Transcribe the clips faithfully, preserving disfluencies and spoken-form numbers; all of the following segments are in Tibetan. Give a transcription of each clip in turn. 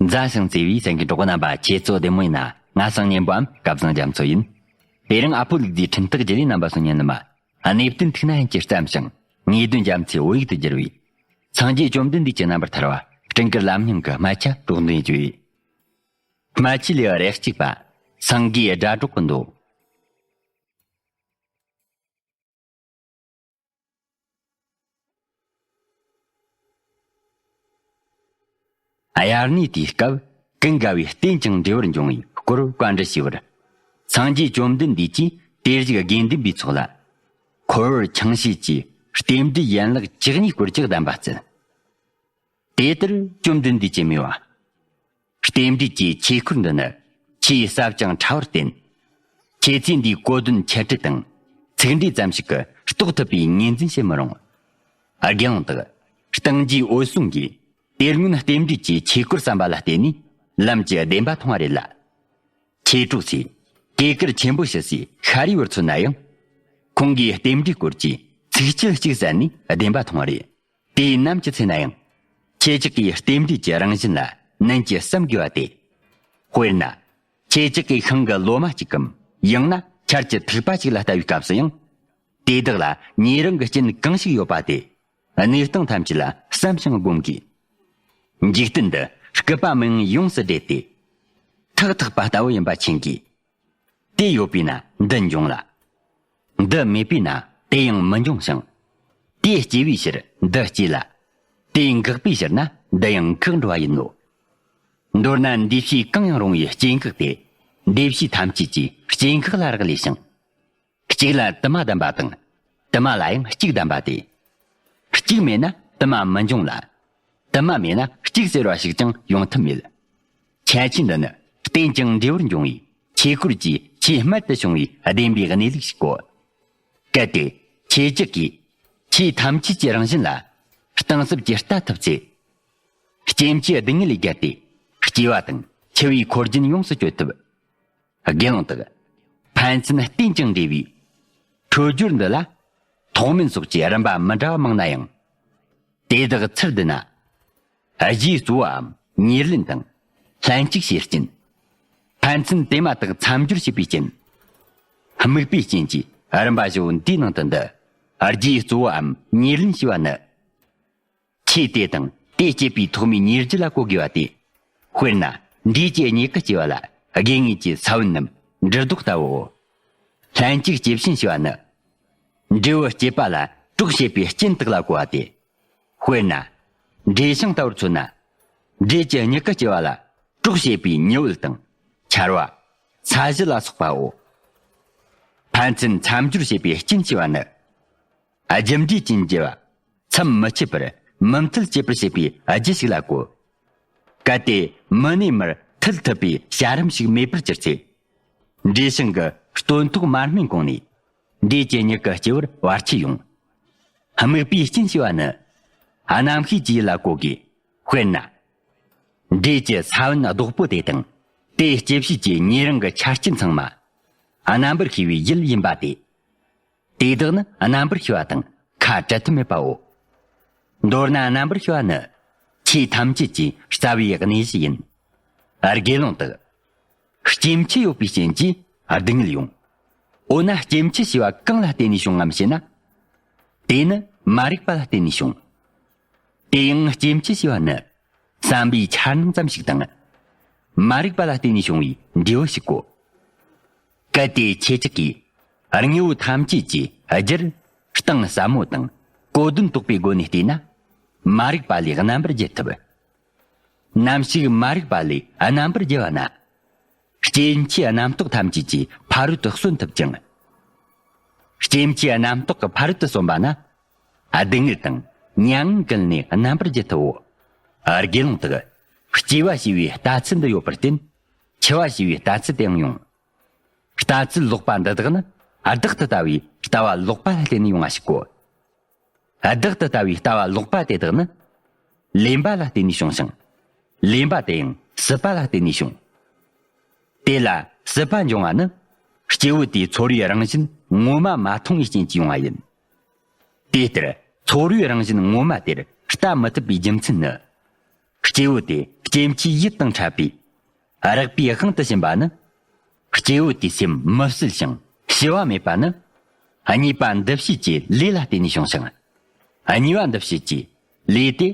མཛའ་ཞིང་བརྩེ་བའི་སེམས་ཀྱི་གྲོགས་པོ་རྣམ་པ། ཁྱེད་ཚོ་བདེ་མོ་ཡིན་ན། ང་སང་ཉན་པའམ་སྐལ་བཟང་རྒྱ་མཚོ་ཡིན། དེ་རིང་ཨ་ཕོ་ལུག་རྫིའི་འཕྲིན་སྟེགས་བརྒྱུད་ལས་རྣམ་པ་སོང་ཉན་ནི་མ། གནས་བརྟན་ཐུགས་ན་ཡིན་གྱི་བརྩམས་ཤིང་། ངེས་དོན་རྒྱ་མཚོའི་བོད་ཡིག་ཏུ་བསྒྱུར་བའི། སངས་རྒྱས་བཅོམ་ལྡན་འདས་ཀྱི་རྣམ་པར་ཐར་བ། སྤྲིན་དཀར་ལམ་རྙིང་གི་སྨད་ཆ་དྲུག་འདོན་བརྗོད། སྨད་ཆའི་ལེའུ་རེ་གཅིག་པ། སེང་གེའི་སྒྲ་སྒྲོགས་ཀྱི་མདོ། དབྱར་གནས་དེའི་སྐབས་ཀུན་དགའ་བོས་བསྟེན་ཅིང་འབྲེལ་བར་འབྱུང་བའི་སྐོར་བཀའ་འདྲི་ཞུས་པར། སངས་རྒྱས་བཅོམ་ལྡན་འདས་ཀྱིས་དེ་བཞུགས་དགེ་འདུན་པའི་ཚོགས་ལ། འཁོར་བར་ཆང་བྱེད་ཀྱི་རྟེན་འབྲེལ་ཡན་ལག་བཅུ་གཉིས་སྐོར་གྱི་གདམས་པ་སྩལ། དེ་ལྟར་བཅོམ་ལྡན་འདས་ཀྱིས་སྨྲས་པ། རྟེན་འབྲེལ་གྱི་ཆོས་སྐོར་འདི་ནི་ཆེས་ཟབ་ཅིང་ཕྲ་བར་བསྟན། ཁྱེད་ཚོས་འདིའི་གོ་དོན་འཆད་ཁྲིད་དང་ཚིག་འགྲེལ་ཙམ་ཞིག་གིས་རྟོགས་ཐུབ་པའི་ངོས་འཛིན་བྱེད་མི་རུང་། དགེ་སློང་དག། སྟེང་རྒྱས་འོད་སྲུང་གིས་དེ་སྔོན་རྟེན་འབྲེལ་གྱི་ཆོས་སྐོར་བརྩམས་པ་ལ་བརྟེན་ནས་ལམ་གྱི་བདེན་པ་མཐོང་བ་རེད་ལ། ཁྱེད་གྲོགས་ཚོས་གོས་དཀར་ཆེན་པོ་ཕྱི་སའི་ཤཱ་རིའི་བུར་མཚོན་ན་ཡང་། ཁོང་གིས་རྟེན་འབྲེལ་སྐོར་གྱི་ཚིགས་བཅད་གཅིག་གསན་ནས་བདེན་པ་མཐོང་བ་རེད། དེའི་ནམ་གྱི་ཚེ་ན་ཡང་། ཁྱེད་ཅག་གིས་རྟེན་འབྲེལ་གྱི་རང་བཞིན་ལ་ནན་གྱིས་བསམ་དགོས་པ་སྟེ། དཔེར་ན། ཁྱེད་ཅག་གིས་ཤིང་གི་ལོ་མ་གཅིག་གམ། ཡང་ན་ཆར་གྱི་ཐིགས་པ་གཅིག་ལ་ལྟ་བའི་སྐབས་སུ་ཡང་། དེ་དག་ལ་ཉེ་རིང་གི་རྐྱེན་གང་ཞིག་ཡོད་པ་དེ། གནས་སྟངས་ཐམས་ཅད་ལ་བསམ་ཞིང་སྒོམ་དགོས། འཇིག་རྟེན་འདི་སྐུད་པ་མིན་ཡོངས་སུ་བསྒྲིལ་ཏེ། ཐག་ཐག་པ་ལྟ་བུ་ཡིན་པ་མཁྱེན་དགོས། དེ་ཡོད་པས་ན་འདི་འབྱུང་ལ། འདི་མེད་པས་ན་དེ་ཡང་མི་འབྱུང་ཞིང་། དེ་སྐྱེ་བའི་ཕྱིར་འདི་སྐྱེ་ལ། དེ་འགག་པའི་ཕྱིར་ན་འདི་ཡང་འགག་འགྲོ་བ་ཡིན་ནོ། མདོར་ན་འདུས་བྱས་གང་ཡང་རུང་བའི་སྐྱེ་འགག་སྟེ། འདུས་བྱས་ཐམས་ཅད་ཀྱི་སྐྱེ་འགག་ལ་རག་ལས་ཤིང་། གཅིག་ལ་དུ་མ་ལྡན་པ་དང་། དུ་མ་ལ་ཡང་གཅིག་ལྡན་པ་སྟེ། གཅིག་མེད་ན་དུ་མ་མི་འབྱུང་ལ། དུ་མ་མེད་ན་གཅིག་ཟེར་བ་ཞིག་ཀྱང་ཡོང་ཐབས་མེད། ཁྱད་ཆོས་འདི་ནི་བརྟེན་ཅིང་འབྲེལ་བར་འབྱུང་བའི་ཆོས་སྐོར་གྱི་ཆེས་རྨད་དུ་བྱུང་བའི་བདེན་པའི་གནས་ལུགས་ཤིག་གོ། གལ་ཏེ་ཁྱེད་ཅག་གིས་ཆོས་ཐམས་ཅད་ཀྱི་རང་བཞིན་ལ་གཏིང་ཟབ་ཀྱིས་ལྟ་ཐུབ་ཚེ། སྐྱེ་འཆི་སྡུག་བསྔལ་ལས་བརྒལ་ཏེ་སྐྱེ་བ་དང་འཆི་བའི་འཁོར་རྒྱུན་ཡོངས་སུ་གཅོད་ཐུབ། དགེ་སློང་དག། ཕན་ཚུན་བརྟེན་ཅིང་འབྲེལ་བའི་འཕྲོད་སྦྱོར་འདི་ལ་ཐོགས་མེད་སོགས་ཀྱི་རིམ་པ་མི་འདྲ་བ་མང་ན་ཡང་། དེ་དག་ཚུར་བསྡུ་ན། གཞིའི་གཙོ་བོའམ་ཉེར་ལེན་དང་། ལྷན་ཅིག་བྱེད་རྐྱེན། ཕན་ཚུན་དེ་མ་ཐག་མཚམས་སྦྱོར་བྱེད་པའི་རྐྱེན། དམིགས་པའི་རྐྱེན་གྱིས་རིམ་པ་བཞི་བོ་འདིའི་ནང་དུ་འདུ། གཞིའི་གཙོ་བོའམ་ཉེར་ལེན་ཞེས་པ་ནི། ཆོས་དེ་དང་དེ་སྐྱེད་པའི་ཐོག་མའི་ཉེར་སྦྱོར་ལ་གོ་དགོས་པ་སྟེ། དཔེར་ན་འབྲས་ཀྱི་མྱུ་གུ་སྐྱེ་བ་ལ་དགེ་བསྙེན་གྱི་ས་བོན་ནམ་འབྲུ་རྡོག་ལྟ་བུའོ། ལྷན་ཅིག་སྐྱེད་ཕྱིན་ཞེས་པ་ནི། འབྲས་བུ་སྐྱེད་པ་ལ་གྲོགས་བྱེད་པའི་རྐྱེན་དག་ལ་གོ་བ་སྟེ། དཔེར་ན། འབྲས་ཞིང་ལྟ་བུར་མཚོན་ན། འབྲས་ཀྱི་མྱུ་གུ་སྐྱེ་བ་ལ་གྲོགས་བྱེད་པའི་ཉི་འོད་དང་ཆར་བ། ས་གཞི་ལ་སོགས་པའོ། ཕན་ཚུན་མཚམས་སྦྱོར་བྱེད་པའི་རྐྱེན་ཞེས་པ་ནི། རྒྱུ་འབྲས་ཀྱི་འགྱུར་བ་མཚམས་མི་ཆད་པར་མུ་མཐུད་སྐྱེད་པར་བྱེད་པའི་རྒྱུ་ཞིག་ལ་གོ། གལ་ཏེ་མུ་ནས་མུར་མཐུད་ཐུབ་པའི་བྱ་རིམ་ཞིག་མེད་པར་གྱུར་ཚེ། འབྲས་ཞིང་གི་སྟོན་ཐོག་མར་སྨིན་གོང་ནས་འབྲས་ཀྱི་མྱུ་གུ་སྐྱེ་བར་བར་ཆད་ཡོང་། དམིགས་པའི་རྐྱེན་ཞེས་པ་ནི། རྣམ་ཤེས་ཀྱི་ཡུལ་ལ་གོ་དགོས། དཔེར་ན། འབྲས་ཀྱི་ས་བོན་རྡོག་པོ་དེ་དང་། དེའི་སྐྱེད་བྱེད་ཀྱི་ཉེ་རིང་གི་ཆ་རྐྱེན་ཚང་མ། རྣམ་པར་ཤེས་པའི་ཡུལ་ཡིན་པ་སྟེ། དེ་དག་ནི་རྣམ་པར་ཤེས་པ་དང་ཁ་བྲལ་ཐབས་མེད་པའོ། མདོར་ན་རྣམ་པར་ཤེས་པ་ནི་ཆོས་ཐམས་ཅད་ཀྱི་རྩ་བའི་གནས་གཞི་ཡིན། དགེ་སློང་དག། སྐྱེ་འཆི་ཡོད་པའི་རྐྱེན་གྱིས་སྡུག་བསྔལ་ཡོང་། འོ་ན་སྐྱེ་འཆི་ཞེས་པ་གང་ལ་བརྟེན་ནས་བྱུང་ངམ་ཞེ་ན། དེ་ནི་མ་རིག་པ་ལ་བརྟེན་ནས་བྱུང་། དེ་ཡང་སྐྱེ་འཆི་ཞེས་པ་ནི། བསམ་པའི་འཆར་སྣང་ཙམ་ཞིག་དང་། མ་རིག་པ་ལ་བརྟེན་ནས་བྱུང་བའི་འབྲས་བུ་ཞིག་གོ། གལ་ཏེ་ཁྱེད་ཅག་གིས་དངོས་པོ་ཐམས་ཅད་ཀྱི་རྒྱུར་གཏིང་ཟབ་མོ་དང་གོ་དོན་རྟོགས་པའི་སྒོ་ནས་བལྟས་ན། མ་རིག་པ་ལས་རྣམ་པར་རྒྱལ་ཐུབ། ནམ་ཞིག་མ་རིག་པ་ལས་རྣམ་པར་རྒྱལ་བ་ན། སྐྱེ་འཆིའི་རྣམ་རྟོག་ཐམས་ཅད་ཀྱིས་ཕ་རོལ་ཏུ་གསོན་ཐུབ་ཅིང་། སྐྱེ་འཆིའི་རྣམ་རྟོག་གིས་ཕ་རོལ་ཏུ་གསོན་པ་ན། སྡུག་བསྔལ་དང་མྱ་ངན་ཀུན་ནས་རྣམ་པར་རྒྱལ་ཐུབ་བོ། དགེ་སློང་དག། སྐྱེ་བ་ཞེས་པའི་ལྟ་ཚུལ་འདི་ཡོད་པར་བརྟེན། འཆི་བ་ཞེས་པའི་ལྟ་ཚུལ་དེའང་ཡོང་། ལྟ་ཚུལ་ལོག་པ་འདི་དག་ནི་བདག་ཏུ་ལྟ་བའི་ལྟ་བ་ལོག་པ་ལ་བརྟེན་ནས་ཡོང་བ་ཞིག་གོ། བདག་ཏུ་ལྟ་བའི་ལྟ་བ་ལོག་པ་དེ་དག་ནི། ལེན་པ་ལ་བརྟེན་ནས་བྱུང་ཞིང་། ལེན་པ་དེ་ཡང་སྲིད་པ་ལ་བརྟེན་ནས་བྱུང་། དེ་ལ་སྲིད་པ་འབྱུང་བ་ནི། སྐྱེ་བོ་དེའི་ཚོར་བའི་རང་བཞིན་ངོ་མ་མ་མཐོང་བའི་རྐྱེན་གྱིས་ཡོང་བ་ཡིན། དེ་ལྟར་ཚོར་བའི་རང་བཞིན་ངོ་མ་དེར་ལྟ་མི་ཐུབ་པའི་རྒྱུ་མཚན་ནི། སྐྱེས་བུ་དེ་སྐྱེ་འཆིའི་ཡིད་དང་འཕྲད་པས། རེག་པའི་དབང་དུ་ཕྱིན་པ་ནི། སྐྱེས་བུ་དེའི་སེམས་མི་བསྲེལ་ཞིང་ཞི་བ་མེད་པ་ནི། གཉིས་པ་འདུ་བྱེད་ཀྱི་ལས་ལ་བརྟེན་ནས་བྱུང་ཞིང་། གཉིས་པ་འདུ་བྱེད་ཀྱི་ལས་དེ་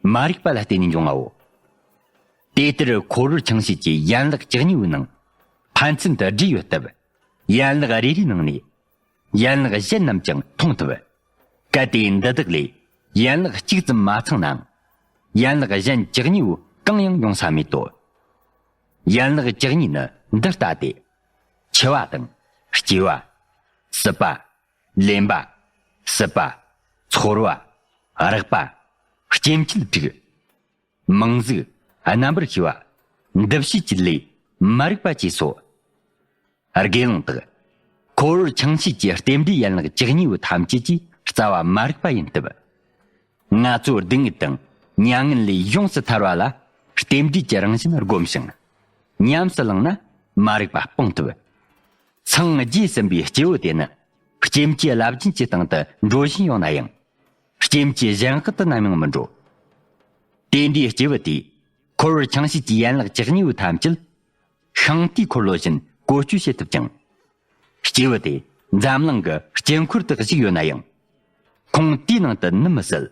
མ་རིག་པ་ལ་བརྟེན་ནས་འབྱུང་བའོ། དེ་ལྟར་འཁོར་བར་འཆིང་བྱེད་ཀྱི་ཡན་ལག་བཅུ་གཉིས་པོའི་ནང་ཕན་ཚུན་དུ་སྦྲེལ་ཡོད་སྟབས། ཡན་ལག་རེ་རེའི་ནང་ནས་ཡན་ལག་གཞན་རྣམས་ཀྱང་མཐོང་ཐུབ། གལ་ཏེ་འདི་དག་ལས་ཡན་ལག་གཅིག་ཙམ་མ་ཚང་ནའང་། ཡན་ལག་གཞན་བཅུ་གཉིས་པོ་གང་ཡང་ཡོང་ས་མེད་དོ། ཡན་ལག་བཅུ་གཉིས་ནི་འདི་ལྟ་སྟེ། འཆི་བ་དང་། སྐྱེ་བ། སྲིད་པ། ལེན་པ། སྲིད་པ། ཚོར་བ། རེག་པ། སྐྱེ་འཆི་དྲུག་མིང་གཟུགས། རྣམ་པར་ཤེས་པ། འདུ་བྱེད་ཀྱི་ལས། མ་རིག་པ་བཅས་སོ། དགེ་སློང་དག་འཁོར་བར་འཆིང་བྱེད་ཀྱི་རྟེན་འབྲེལ་ཡན་ལག་བཅུ་གཉིས་པོ་ཐམས་ཅད་ཀྱི་རྩ་བ་མ་རིག་པ་ཡིན་སྟབས། ང་ཚོ་སྡུག་བསྔལ་དང་མྱ་ངན་ལས་ཡོངས་སུ་ཐར་བ་ལ་རྟེན་འབྲེལ་གྱི་རང་བཞིན་བསྒོམ་ཞིང་། ཉམས་སུ་བླངས་ན་མ་རིག་པ་སྤོང་ཐུབ། སངས་རྒྱས་ཟིན་པའི་སྐྱེ་བོ་དེ་ནི་སྐྱེ་འཆིའི་རླབས་ཆེན་གྱི་སྟེང་དུ་འགྲོ་བཞིན་ཡོད་ན་ཡང་། སྐྱེ་འཆིའི་གཞན་དབང་དུ་ནམ་ཡང་མི་འགྲོ། དེ་འདྲའི་སྐྱེ་བོ་དེས་འཁོར་བར་འཆིང་བྱེད་ཀྱི་ཡན་ལག་བཅུ་གཉིས་པོ་ཐམས་ཅད་ཤིང་རྟའི་འཁོར་ལོ་བཞིན་བཀོལ་སྤྱོད་བྱེད་ཐུབ་ཅིང་། སྐྱེ་བོ་དེ་འཛམ་གླིང་གི་དཀྱིལ་འཁོར་དུ་བཞུགས་ཡོད་ན་ཡང་། ཁོང་དེའི་ནང་དུ་ནི་མི་ཟད།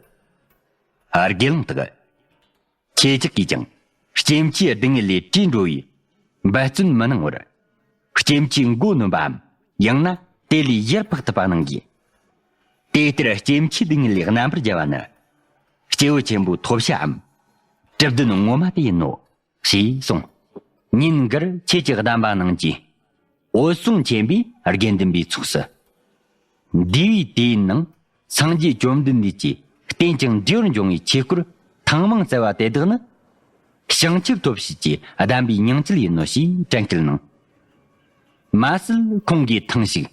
དགེ་སློང་དག་ཁྱེད་ཅག་གིས་ཀྱང་སྐྱེ་འཆིའི་སྡུག་བསྔལ་ལས་བྲོས་འགྲོ་བའི་འབད་བརྩོན་མི་གནང་བར། སྐྱེ་འཆིའི་མགོ་གནོན་པའམ་ཡང་ན་དེ་ལས་ཡར་འཕགས་ཐུབ་པ་གནང་དགོས། དེ་ལྟར་སྐྱེ་འཆིའི་སྡུག་བསྔལ་ལས་རྣམ་པར་རྒྱལ་བ་ནི། སྐྱེས་བུ་ཆེན་པོའི་ཐོབ་བྱའམ། གྲུབ་དོན་ངོ་མ་དེ་ཡིན་ནོ། ཞེས་གསུངས། ཉིན་འགར་ཁྱེད་ཀྱི་གདམས་པ་གནང་རྒྱུའི་འོད་སྲུང་ཆེན་པོས་དགེ་འདུན་པའི་ཚོགས་སུ། འདུས་པའི་དུས་ཡུན་ནང་སངས་རྒྱས་བཅོམ་ལྡན་འདས་ཀྱི་རྟེན་ཅིང་འབྲེལ་བར་འབྱུང་བའི་ཆོས་སྐོར་ཐེངས་མང་བསྩལ་བ་དེ་དག་ནི། བྱང་ཆུབ་ཐོབ་བྱེད་ཀྱི་གདམས་པའི་ཉིང་བཅུད་ཡིན་ནོ་ཞེས་དྲན་སྐུལ་གནང་། མ་ཟད་ཁོང་གིས་ཐེངས་ཤིག་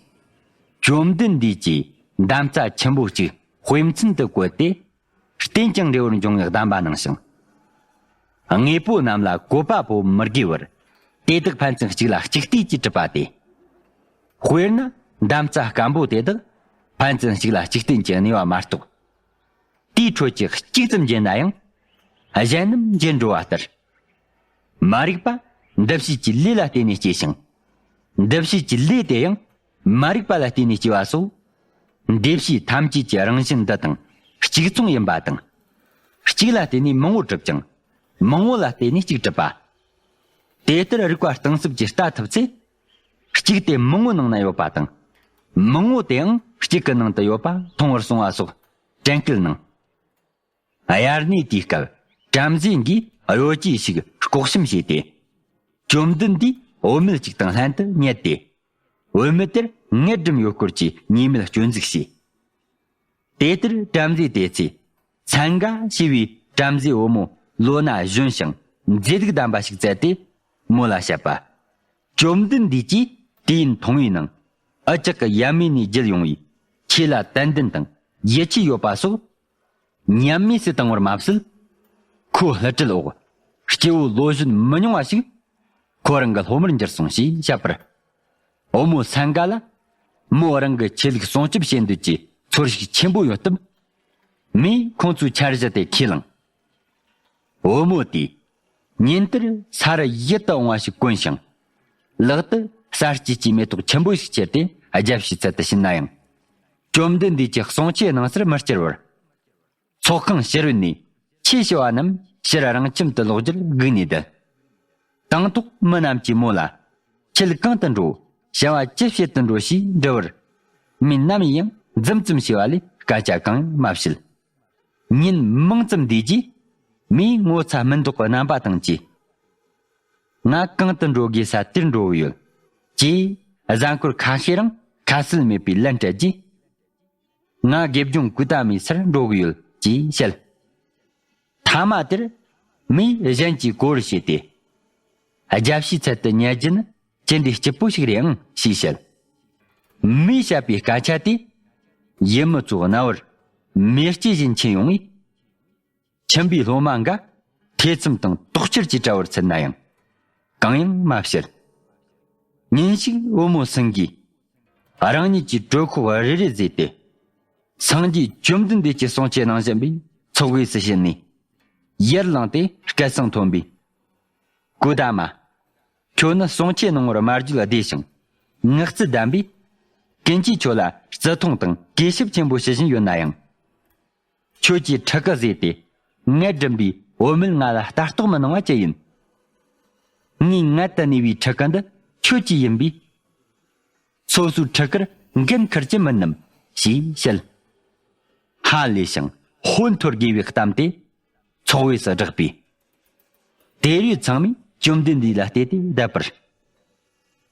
བཅོམ་ལྡན་འདས་ཀྱིས་འདམ་རྩྭ་ཆེན་པོ་གཅིག་དཔེ་མཚོན་དུ་བཀོད་དེ། རྟེན་ཅིང་འབྲེལ་བར་འབྱུང་བའི་གདམས་པ་གནང་ཞིང་། དངོས་པོ་རྣམས་ལ་བཀོད་པ་པོ་མི་དགོས་པར། དེ་དག་ཕན་ཚུན་གཅིག་ལ་གཅིག་བརྟེན་གྱིས་གྲུབ་པ་སྟེ། དཔེར་ན་འདམ་རྩྭ་སྐམ་པོ་དེ་དག་ཕན་ཚུན་གཅིག་ལ་གཅིག་བརྟེན་གྱི་གནས་པ་མ་གཏོགས། དེའི་ཁྲོད་ཀྱི་གཅིག་ཙམ་བརྗེས་ན་ཡང་། གཞན་རྣམས་བརྗེད་འགྲོ་བ་ལྟར། མ་རིག་པ་འདུ་བྱེད་ཀྱི་ལས་ལ་བརྟེན་ནས་སྐྱེ་ཞིང་། འདུ་བྱེད་ཀྱི་ལས་དེ་ཡང་མ་རིག་པ་ལ་བརྟེན་ནས་སྐྱེ་བ་སོགས། འདུ་བྱེད་ཐམས་ཅད་ཀྱི་རང་བཞིན་འདི་དང་གཅིག་མཚུངས་ཡིན་པ་དང་། གཅིག་ལ་བརྟེན་ནས་མང་པོ་གྲུབ་ཅིང་། མང་པོ་ལ་བརྟེན་ནས་གཅིག་གྲུབ་པ། དེ་ལྟར་རིགས་པ་གཏིང་ཟབ་ཀྱིས་ལྟ་ཐུབ་ཚེ། གཅིག་དེ་མང་པོའི་ནང་ན་ཡོད་པ་དང་། མང་པོ་དེའང་གཅིག་གི་ནང་དུ་ཡོད་པ་མཐོང་བར་གསུངས་པ་སོགས་དྲན་སྐུལ་གནང་། དབྱར་གནས་དུས་སྐབས་བྲམ་ཟེ་འགས་གཡོ་སྒྱུ་ཞིག་ལྐོག་བཤམས་བྱས་ཏེ། བཅོམ་ལྡན་འདས་བུད་མེད་ཅིག་དང་ལྷན་དུ་ཉལ་ཏེ། བུད་མེད་དེར་མངལ་སྦྲུམ་ཡོད་སྐོར་གྱི་ཉེས་མེད་སྐྱོན་འཛུགས་བྱས། དེ་ལྟར་བྲམ་ཟེས་དེ་ཚེ་མཚན་དགའ་ཞེས་པའི་བྲམ་ཟེའི་བུ་མོ་ལོ་ན་གཞོན་ཞིང་མཛེས་སྡུག་ལྡན་པ་ཞིག་བཙལ་ཏེ་མོ་ལ་བཤད་པ། བཅོམ་ལྡན་འདས་ཀྱིས་དུས་ཡུན་ཐུང་བའི་ནང་ཨ་ཅག་གི་ཡབ་མེས་ནས་བརྒྱུད་ཡོང་བའི་ཆོས་ལ་ཏན་ཏན་དང་ཡིད་ཆེས་ཡོད་པ་སོགས། ཉམས་དམས་སུ་བཏང་བར་མ་ཟད། ཁོའི་བསླུ་བྲིད་འོག་སྐྱེ་བོ་ལོ་གཞོན་མི་ཉུང་བ་ཞིག་ཁོ་རང་གི་སློབ་མར་གྱུར་སོང་ཞེས་བཤད་པར། བུ་མོ་སན་ག་ལ་མོ་རང་གི་ཆོས་ལུགས་སྲུང་སྐྱོབ་བྱེད་འདོད་ཀྱི་ཚོར་ཤུགས་ཆེན་པོ་ཡོད་སྟབས། མོས་ཁོང་ཚོའི་འཆར་གཞི་དེ་ཁས་བླངས། བུ་མོ་དེས་ཉིན་དེར་ས་རུ་ཡིད་དུ་འོང་བ་ཞིག་གོན་ཞིང་། ལག་ཏུ་གསར་སྐྱེས་ཀྱི་མེ་ཏོག་ཆེན་པོ་ཞིག་ཁྱེར་ཏེ་རྒྱབ་ཕྱིའི་ཚལ་དུ་ཕྱིན་ན་ཡང་། བཅོམ་ལྡན་འདས་ཀྱི་གསུང་ཆོས་གནང་སར་མི་བསྐྱུར་བར། ཚོགས་ཁང་ཕྱི་རོལ་ནས་ཆོས་ཞུ་བ་རྣམས་ཕྱིར་རང་ཁྱིམ་དུ་ལོག་རྒྱུར་བསྒུགས་ནས་བསྡད། དང་ཐོག་མི་རྣམས་ཀྱིས་མོ་ལ། ཁྱེད་གང་དུ་འགྲོ། བྱ་བ་ཅི་བྱེད་དུ་འགྲོ་ཞེས་འདྲི་བར། མོས་ནམ་ཡིན་ཡང་འཛུམ་ཙམ་བྱས་པ་ལས་སྐད་ཆ་གང་ཡང་མ་བཤད། ཉིན་མང་ཙམ་འདས་རྗེས། མོས་ངོ་ཚ་སྨིན་མདོག་གི་རྣམ་པ་དང་བཅས། ང་གང་དུ་འགྲོ་དགོས་ས་དེར་འགྲོ་གི་ཡོད། ཅེས་གཟའ་འཁོར་ཁ་ཤས་རིང་ཁ་གསལ་མེད་པའི་ལན་སྤྲད་རྗེས། ང་དགེ་སྦྱོང་ཀུ་ཏ་མའི་སར་འགྲོ་གི་ཡོད་ཅེས་བཤད། མཐའ་མ་དེར་མོས་གཞན་གྱིས་གོ་བར་བྱས་ཏེ། རྒྱབ་ཕྱིའི་ཚལ་དུ་ཉལ་རྒྱུ་ནི་ཅི་འདྲའི་སྐྱིད་པོ་ཞིག་རེད་ཨང་ཞེས་བཤད། མོས་བཤད་པའི་སྐད་ཆ་དེས་ཡུ་མོ་ཚོའི་རྣ་བར་མེ་ལྕེ་བཞིན་འཁྱིལ་ཡོང་བས། ཁྱིམ་པའི་སློབ་མ་འགའ་ཐེ་ཚོམ་དང་དོགས་གཅོད་ཀྱིས་བྲལ་བར་འཚལ་ན་ཡང་གང་ཡང་མ་བཤད། ཉིན་ཞིག་བུ་མོ་སུན་གྱིས་རང་ཉིད་ཀྱི་གྲོད་ཁོག་རེ་རེ་བཟས་ཏེ། སངས་རྒྱས་བཅོམ་ལྡན་འདས་ཀྱི་གསུང་ཆོས་གནང་བཞིན་པའི་ཚོགས་དབུས་སུ་ཕྱིན་ནས། ཡར་ལངས་ཏེ་སྐད་གསང་མཐོན་པོས། གུ་ད་མ། ཁྱོད་ནི་གསུང་ཆོས་གནང་བར་མ་བརྒྱུད་བདེ་ཞིང་། ངག་རྩལ་ལྡན་པས། ཀུན་གྱིས་ཁྱོད་ལ་བརྩི་མཐོང་དང་གུས་ཞབས་ཆེན་པོ་ཞུ་བཞིན་ཡོད་ན་ཡང་། ཁྱོད་ཀྱིས་ཕྲུ་གུ་བཟོས་ཏེ་ངལ་འདྲེན་པའི་འོལ་མོས་ང་ལ་ལྟ་རྟོག་མི་གནང་བ་ཅི་ཡིན། ངའི་མངལ་དུ་གནས་པའི་ཕྲུ་གུ་འདི་ཁྱོད་ཀྱི་ཡིན་པས། སོ་སོའི་ཕྲུ་གུར་འགན་འཁུར་གྱི་མིན་ནམ་ཞེས་བཤད། ཧ་ལས་ཤིང་ཧོན་འཐོར་དགོས་པའི་གཏམ་དེ་ཚོགས་པས་སུ་བསྒྲགས་པས། དེ་རུ་ཚང་མས་བཅོམ་ལྡན་འདས་ལ་བལྟས་ཏེ་བསྡད་པར།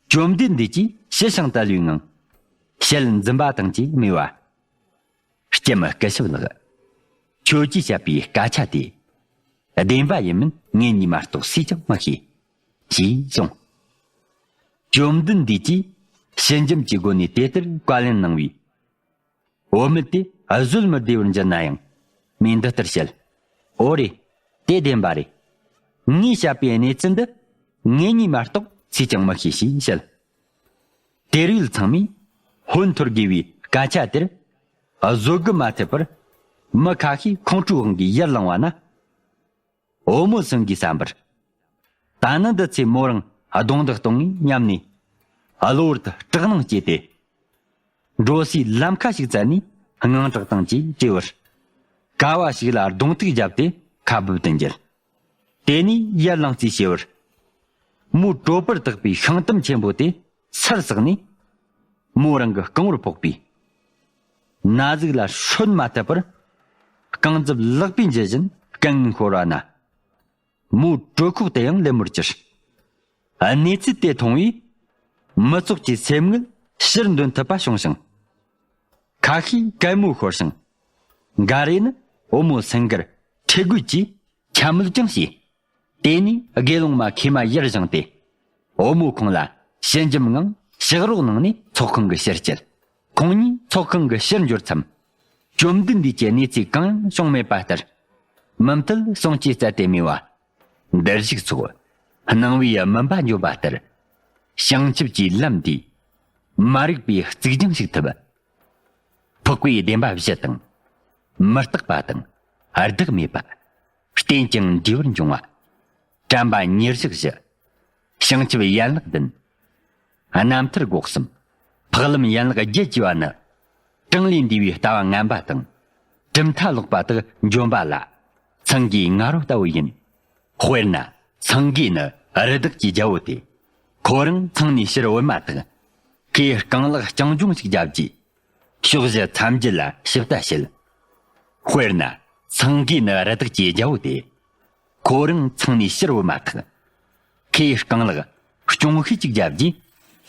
བཅོམ་ལྡན་འདས་ཀྱིས་ཞི་ཞིང་དུལ་བའི་ངང་། ཞལ་འཛུམ་པ་དང་བཅས་སྨྲས་པ། ལྕམ་སྐུ་ཞབས་ལགས། ཁྱོད་ཀྱིས་བཤད་པའི་སྐད་ཆ་དེ། བདེན་པ་ཡིན་མིན་ངེད་གཉིས་མ་གཏོགས་སུས་ཀྱང་མི་ཤེས། ཞེས་གསུངས། བཅོམ་ལྡན་འདས་ཀྱིས་ཞི་འཇམ་གྱི་སྒོ་ནས་དེ་ལྟར་བཀའ་ལན་གནང་བས། འོལ་མོ་དེ་བཟོད་མི་བདེ་བར་འགྱུར་ན་ཡང་། མོས་འདི་ལྟར་བཤད། འོ་རེད། དེ་བདེན་པ་རེད། ངས་བཤད་པའི་གནས་ཚུལ་འདི། ངེད་གཉིས་མ་གཏོགས་སུས་ཀྱང་མི་ཤེས་ཞེས་བཤད། དེར་ཡོད་ཚང་མས་ཧོན་འཐོར་དགོས་པའི་སྐད་ཆ་དེར་བཟོད་དགུ་མ་ཐེབས་པར། མི་ཁ་ཤས་ཁོང་ཁྲོའི་དབང་གིས་ཡར་ལངས་པ་ན། འོལ་མོ་སེང་གེས་བསམ་པར། ད་ནི་འདི་ཚེ་མོ་རང་གདོང་འདི་གཏོང་ངེས་སྙམ་ནས། གློ་བུར་དུ་སྐྲག་སྣང་སྐྱེས་ཏེ། འགྲོ་སའི་ལམ་ཁ་ཞིག་བཙལ་ནས་དངངས་སྐྲག་དང་བཅས་བྲོས་པར། ཀ་བ་ཞིག་ལ་གདོང་ཐུག་བརྒྱབ་སྟེ་ཁ་སྦུབ་ཏུ་འགྱེལ། དེ་ནས་ཡར་ལངས་རྩིས་བྱས་པར། མོའི་གྲོད་པར་བཏགས་པའི་ཤིང་དམ་ཆེན་པོ་དེ་ཚར་ཟགས་ནས། མོ་རང་གི་རྐང་བར་ཕོག་པས། ན་ཟུག་ལ་ཧྲོན་མ་ཐུབ་པར། རྐང་རྫབ་ལག་པས་འཇུ་བཞིན་སྐད་ངན་ཤོར་བ་ན། མོའི་གྲོད་ཁོག་དེ་ཡང་ལེབ་མོར་གྱུར། གནས་ཚུལ་དེ་མཐོང་བས། མི་ཚོགས་ཀྱི་སེམས་ངལ་ཕྱིར་འདོན་ཐུབ་པ་བྱུང་ཞིང་། ཁ་ཤས་གད་མོ་ཤོར་ཞིང་། འགའ་རེ་ནི་འོལ་མོ་སེང་གེར་ཁྲེལ་དགོད་ཀྱིས་འཁྱམ་མོལ་ཀྱང་བྱས། དེ་ནས་དགེ་སློང་མ་ཁེ་མ་ཡར་བཞེངས་ཏེ། འོལ་མོ་ཁོང་ལ་ཞི་འཇམ་ངང་ཕྱག་རོགས་གནང་ནས་ཚོགས་ཁང་གི་ཕྱིར་བསྐྱལ། ཁོང་གཉིས་ཚོགས་ཁང་གི་ཕྱིར་འབྱོར་མཚམས། བཅོམ་ལྡན་འདས་ཀྱི་གནས་ཚུལ་གང་ཡང་བྱུང་མེད་པ་ལྟར། མུ་མཐུད་གསུང་ཆོས་སྩལ་ཏེ་སྨྲས་པ། འདིར་བཞུགས་ཚོགས། སྣང་བས་མུན་པ་འཇོམས་པ་ལྟར། བྱང་ཆུབ་ཀྱི་ལམ་འདིས། མ་རིག་པའི་གཙུག་རྒྱན་ཞིག་ཐུབ། འཕགས་པའི་བདེན་པ་བཞི་དང་། མི་རྟག་པ་དང་། བདག་མེད་པ། རྟེན་ཅིང་འབྲེལ་བར་འབྱུང་བ། དྲན་པ་ཉེར་བཞག་བཞི། བྱང་ཆུབ་ཡན་ལག་བདུན། རྣམ་ཐར་སྒོ་གསུམ། འཕགས་ལམ་ཡན་ལག་བརྒྱད་ཅེས་པ་ནི། གྲངས་ལས་འདས་པའི་ལྟ་བ་ངན་པ་དང་། གྲུབ་མཐའ་ལོག་པ་དག་འཇོམས་པ་ལ། སེང་གེའི་ང་རོ་ལྟ་བུ་ཡིན། དཔེར་ན། སེང་གེ་ནི་རི་དྭགས་ཀྱི་རྒྱལ་པོ་སྟེ། ཁོ་རང་ཚང་ནས་ཕྱིར་བུད་མ་ཐག་ཁོས་རྐང་ལག་རྐྱང་ལྗོངས་ཤིག་བརྒྱབ་རྗེས། ཕྱོགས་བཞི་མཚམས་བརྒྱད་ལ་ཞིབ་ལྟ་བྱེད། དཔེར་ན། སེང་གེ་ནི་རི་དྭགས་ཀྱི་རྒྱལ་པོ་སྟེ། ཁོ་རང་ཚང་ནས་ཕྱིར་བུད་མ་ཐག་ཁོས་རྐང་ལག་རྐྱོང་ཤུལ་གཅིག་བརྒྱབ་རྗེས།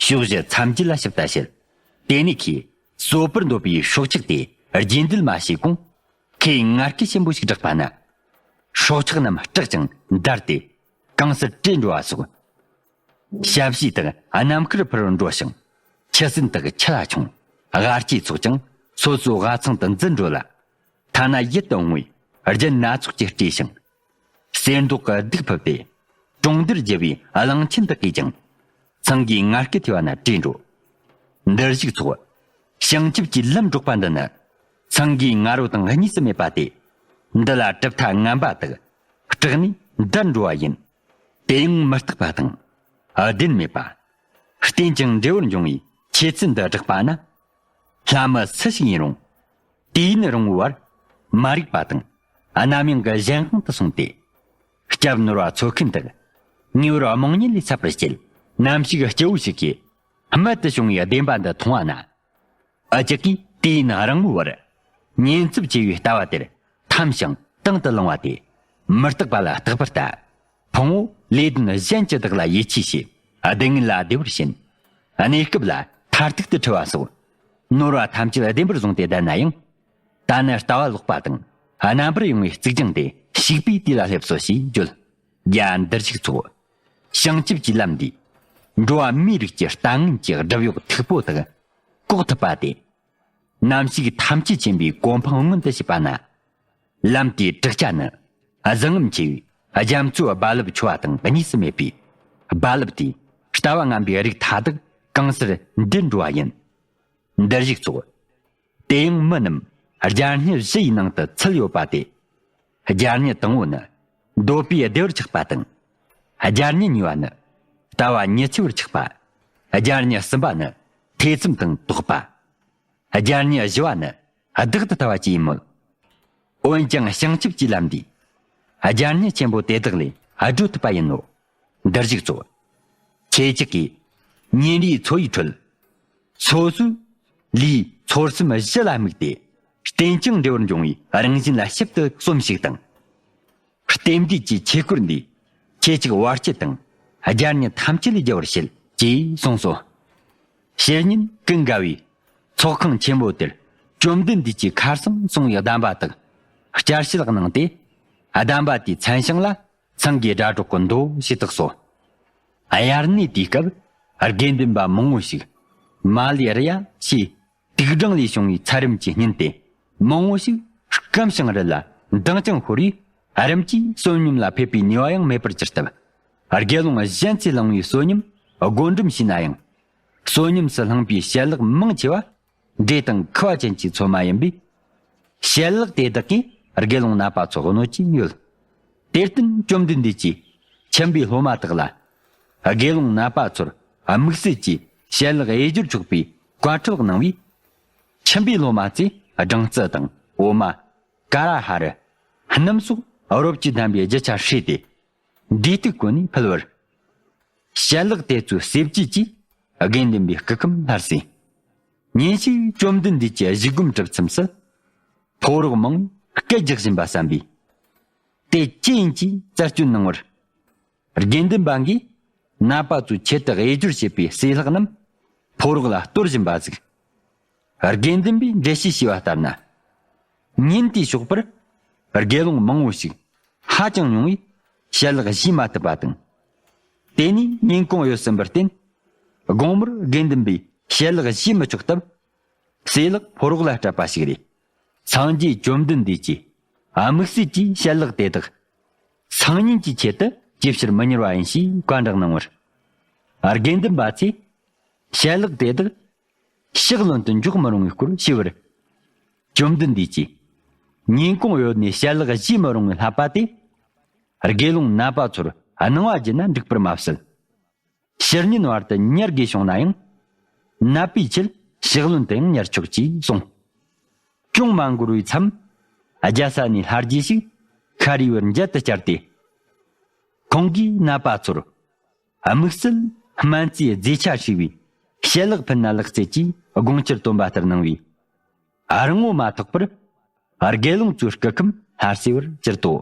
ཕྱོགས་བཞི་མཚམས་བརྒྱད་ལ་ཞིབ་ལྟ་བྱེད། དེ་ནས་ཁོས་གསོད་པར་འདོད་པའི་སྲོག་ཆགས་དེ་རྗེས་འདེད་མ་བྱས་གོང་། ཁོས་ངར་སྐད་ཆེན་པོ་ཞིག་བསྒྲགས་པ་ན། སྲོག་ཆགས་རྣམས་སྐྲག་ཅིང་འདར་ཏེ། གང་སར་བྲོས་འགྲོ་བ་སོགས། ཞབས་ཕྱི་དག་གནམ་ཁར་འཕུར་འགྲོ་ཞིང་། ཁྱི་སེམས་དག་ཁྱི་ལ་མཆོང་། དབའ་སྐྱེས་ཚོགས་ཀྱང་སོ་སོའི་དབའ་ཚང་དུ་འཛུལ་འགྲོ་ལ། ཐ་ན་ཡིད་དུ་འོང་བའི་རྒྱུན་སྣ་ཚོགས་ཀྱིས་སྤྲས་ཤིང་། གསེར་མདོག་གི་གདུགས་ཕུབ་སྟེ། གྲོང་རྡལ་བརྒྱུད་པའི་གླང་ཆེན་དག་གིས་ཀྱང་། སེང་གེའི་ངར་སྐད་ཐོས་པ་ན་བྲོས་འགྲོ། འདིར་བཞུགས་ཚོགས། བྱང་ཆུབ་ཀྱི་ལམ་སྒྲོག་པ་འདི་ནི། སེང་གེའི་ང་རོ་དང་གཉིས་སུ་མེད་པ་སྟེ། འདི་ལ་གྲུབ་མཐའ་ངན་པ་དག་སྐྲག་ནས་འདར་འགྲོ་བ་ཡིན། དེ་ཡང་མི་རྟག་པ་དང་། བདེན་མེད་པ། རྟེན་ཅིང་འབྲེལ་བར་འབྱུང་བའི་ཆོས་ཚུལ་འདི་བསྒྲགས་པ་ན། ལྷ་མི་སུ་ཞིག་ཡིན་རུང་། དུས་ཡུན་རིང་བོའི་བར། མ་རིག་པ་དང་། རྣམ་གཡེང་གི་གཞན་དབང་དུ་སོང་སྟེ། སྐྱབས་ནོར་བ་འཚོལ་མཁན་དག་ངེས་པར་རྨོངས་གཉིད་ལས་འཚབ་པར་བྱེད། ནམ་ཞིག་སྐྱེ་བོ་ཞིག་གིས། རྨད་དུ་བྱུང་བའི་བདེན་པ་འདི་མཐོང་བ་ན། ཨ་ཅག་གིས་དུས་ཡུན་རིང་བོའི་བར། ཉེན་ཚབས་ཆེ་བའི་ལྟ་བ་དེར་འཐམ་ཞིང་དྭངས་དུ་ལངས་པ་དེ། མི་རྟག་པ་ལ་རྟག་པར་ལྟ། ཕུང་པོ་ལས་དོན་གཞན་གྱི་བདག་ལ་ཡིད་ཆེས་བྱེད། སྡུག་བསྔལ་ལ་བདེ་བར་ཕྱིན། གནས་སྐབས་ལ་མཐར་ཐུག་ཏུ་འཁྲུལ་བ་སོགས། ནོར་བ་ཐམས་ཅད་བདེན་པར་བཟུང་སྟེ་བསྡད་ན་ཡང་། ད་ནི་ལྟ་བ་ལོག་པ་དང་རྣམ་པར་གཡེང་བའི་གཙུག་རྒྱན་དེ་ཞིག་པའི་དུས་ལ་སླེབས་སོ་ཞེས་བརྗོད། རྒྱ་འདིར་བཞུགས་ཚོགས། བྱང་ཆུབ་ཀྱི་ལམ་འདིས། འགྲོ་བ་མིའི་རིགས་ཀྱི་ལྟ་ངན་གྱི་སྒྲིབ་གཡོགས་མཐུག་པོ་དག་བཀོག་ཐུབ་པ་སྟེ། ནམ་ཞིག་ཐམས་ཅད་མཁྱེན་པའི་གོ་འཕང་མངོན་དུ་བྱེད་པ་ན། ལམ་དེའི་བྲག་ཆ་ནི་གཟི་རྔམ་ཆེ་བའི་རྒྱ་མཚོའི་རྦ་རླབས་ཆེ་བ་དང་གཉིས་སུ་མེད་པས། རྦ་རླབས་དེས་ལྟ་བ་ངན་པའི་རིགས་མཐའ་དག་གང་སར་འདྲེན་འགྲོ་བ་ཡིན། འདིར་བཞུགས་ཚོགས། དེ་ཡང་མི་རྣམས་རྒྱ་སྙི་བཞི་ཡི་ནང་དུ་ཚུད་ཡོད་པ་སྟེ། རྒྱ་སྙི་དང་པོ་ནི་ འདོད་པའི་བདེ་བར་ཆགས་པ་དང་། སྦྱར་ཉི་གཉིས་པ་ནི་ལྟ་བ་ཉི་ཚེ་བར་ཆགས་པ། སྦྱར་ཉི་གསུམ་པ་ནི་ཐེ་ཚོམ་དང་དོགས་པ། སྦྱར་ཉི་བཞི་བ་ནི་བདག་ཏུ་ལྟ་བ་བཅས་ཡིན་མོད། འོན་ཀྱང་བྱང་ཆུབ་ཀྱི་ལམ་འདིས་སྦྱར་ཉི་ཆེན་པོ་དེ་དག་ལས་སྒྲོལ་ཐུབ་པ་ཡིན་ནོ། འདིར་གཞུག་ཚོ། ཁྱེད་ཅག་གིས་ཉིན་རེའི་འཚོ་བའི་ཁྲོད། སོ་སོའི་ལུས་ཚོར་སེམས་གཞི་ལ་དམིགས་ཏེ། རྟེན་ཅིང་འབྲེལ་བར་འབྱུང་བའི་རང་བཞིན་ལ་ཞིབ་ཏུ་བསམ་ཞིག་དང་། རྟེན་འབྲེལ་གྱི་ཆོས་སྐོར་འདིས་ཁྱེད་ཅག་བར་ཆད་དང་སྦྱར་ཉི་ཐམས་ཅད་ལས་རྒྱལ་བར་བྱེད་ཅེས་གསུངས་སོ། ཕྱི་ཉིན་ཀུན་དགའ་བོས་ཚོགས་ཁང་ཆེན་པོ་དེར་བཅོམ་ལྡན་འདས་ཀྱིས་ཁ་སང་གསུངས་པའི་གདམས་པ་དག་བསྐྱར་བཤད་གནང་སྟེ། གདམས་པ་དེའི་མཚན་བྱང་ལ་སེང་གེའི་སྒྲ་སྒྲོགས་ཀྱི་མདོ་ཞེས་བཏགས་སོ། དབྱར་གནས་དུས་སྐབས་དགེ་འདུན་པ་མང་བོ་ཞིག་མ་ལེ་རི་ཡ་ཞེས་དུག་སྦྲང་ལས་བྱུང་བའི་ཚ་རིམས་ཀྱིས་བསྙུན་ཏེ། མང་བོ་ཞིག་སྐམ་ཞིང་རུལ་ལ་མདངས་ཀྱང་ཤོར་བས། རིམས་ཀྱིས་བསོད་སྙོམས་ལ་ཕེབས་པའི་ནུས་པ་ཡང་མེད་པར་གྱུར་སྟབས། དགེ་སློང་གཞན་ཚོས་བླངས་པའི་བསོད་སྙོམས་བགོ་འགྲེམས་བྱས་ན་ཡང་། བསོད་སྙོམས་སུ་བླངས་པའི་བཤད་ལེགས་མང་ཆེ་བ་འབྲས་དང་ཁུ་བ་ཅན་གྱི་ཚོད་མ་ཡིན་པས། བཤད་ལེགས་དེ་དག་གིས་དགེ་སློང་ནད་པ་ཚོར་གནོད་ཀྱིན་ཡོད། དེར་བརྟེན་བཅོམ་ལྡན་འདས་ཀྱིས་ཁྱིམ་པའི་སློབ་མ་དག་ལ། དགེ་སློང་ནད་པ་ཚོར་དམིགས་བསལ་གྱིས་བཤད་ལེགས་དབྱེ་སྦྱོར་ཆོག་པའི་བཀའ་ཁྲིད་གནང་བས། ཁྱིམ་པའི་སློབ་མ་ཚོས་སྦྲང་རྩི་དང་འོ་མ། ཀ་ར་ཧ་རུ། སྣུམ་སོགས་རོ་བཅུད་ལྡན་པའི་རྒྱུ་ཆ་བསྲེས་ཏེ། འབྲས་དུག་བཀོལ་ནས་ཕུལ་བར། བཤད་ལེགས་དེ་ཚོའི་ཟས་བཅུད་ཀྱིས་དགེ་འདུན་པའི་སྐུ་ཁམས་སླར་གསོས། ཉིན་ཞིག་བཅོམ་ལྡན་འདས་ཀྱི་བཞུགས་སྒོམ་གྲུབ་མཚམས་སུ། ཕོ་རོག་མང་སྐད་རྒྱག་བཞིན་པ་བསམ་པས། དེ་ཅི་ཡིན་གྱིས་རྩད་གཅོད་གནང་བར། དགེ་འདུན་པ་འགས་ནད་པ་ཚོའི་ཆེད་དུ་དབྱེ་སྦྱོར་བྱེད་པའི་ཟས་ལྷག་རྣམས་ཕོ་རོག་ལ་གཏོར་བཞིན་པ་གཟིགས། དགེ་འདུན་པས་འགྲེལ་བཤད་བྱས་པ་ལྟར་ན། ཉིན་དེའི་ཞོགས་པར་དགེ་སློང་མང་བོ་ཞིག་ཧ་ཅང་ཉུང་བས་བཤད་ལེགས་བཞེས་མ་ཐུབ་པ་དང་། དེ་ནས་ཉིན་གུང་ཡོལ་ཟིན་པར་བརྟེན། དགོང་མོར་དགེ་འདུན་པས་བཤད་ལེགས་བཞེས་མི་ཆོག་སྟབས། ཟས་ལེགས་ཕོ་རོག་ལ་སྤྲད་པ་ཞིག་རེད། སངས་རྒྱས་བཅོམ་ལྡན་འདས་ཀྱིས་དམིགས་བསལ་གྱིས་བཤད་ལེགས་དེ་དག་སང་ཉིན་གྱི་ཆེད་དུ་ཅི་བྱར་མི་ཉར་བ་ཡིན་ཞེས་བཀའ་བསྒྲགས་གནང་བར། དགེ་འདུན་པ་ཚོས་བཤད་ལེགས་དེ་དག་ཕྱག་ལོན་དུ་འཇོག་མི་རུང་བའི་སྐོར་ཞུས་པར། བཅོམ་ལྡན་འདས་ཀྱིས་ཉིན་གུང་ཡོལ་ནས་བཤད་ལེགས་བཞེས་མི་རུང་བའི་བསླབ་པ་དེ་དགེ་སློང་ནད་པ་ཚོར་གནང་བ་བརྒྱུད་ན་འགྲིག་པར་མ་ཟད། ཕྱི་ཉིན་བར་དུ་ཉར་དགོས་བྱུང་ན་ཡང་། ནད་པའི་ཆེད་ཕྱག་ལོན་དུ་ཡང་ཉར་ཆོག་ཅེས་གསུངས། ཅུང་མ་འགོར་བའི་མཚམས། རྒྱལ་ས་ནས་ལྷ་རྗེ་ཞིག་ཤཱ་རིའི་བུར་མཇལ་དུ་བཅར་ཏེ། ཁོང་གིས་ནད་པ་ཚོར་དམིགས་བསལ་སྨན་རྩིས་རྫས་ཆ་ཧྲིལ་བའི་བཤད་ལེགས་ཕུལ་ན་ལེགས་ཚེ་ཅེས་དགོངས་འཆར་བཏོན་པ་ལྟར་གནང་བས། རིང་པོ་མ་ཐོགས་པར་དགེ་སློང་ཚོའི་སྐུ་ཁམས་སླར་གསོས་པར་གྱུར་ཏོ།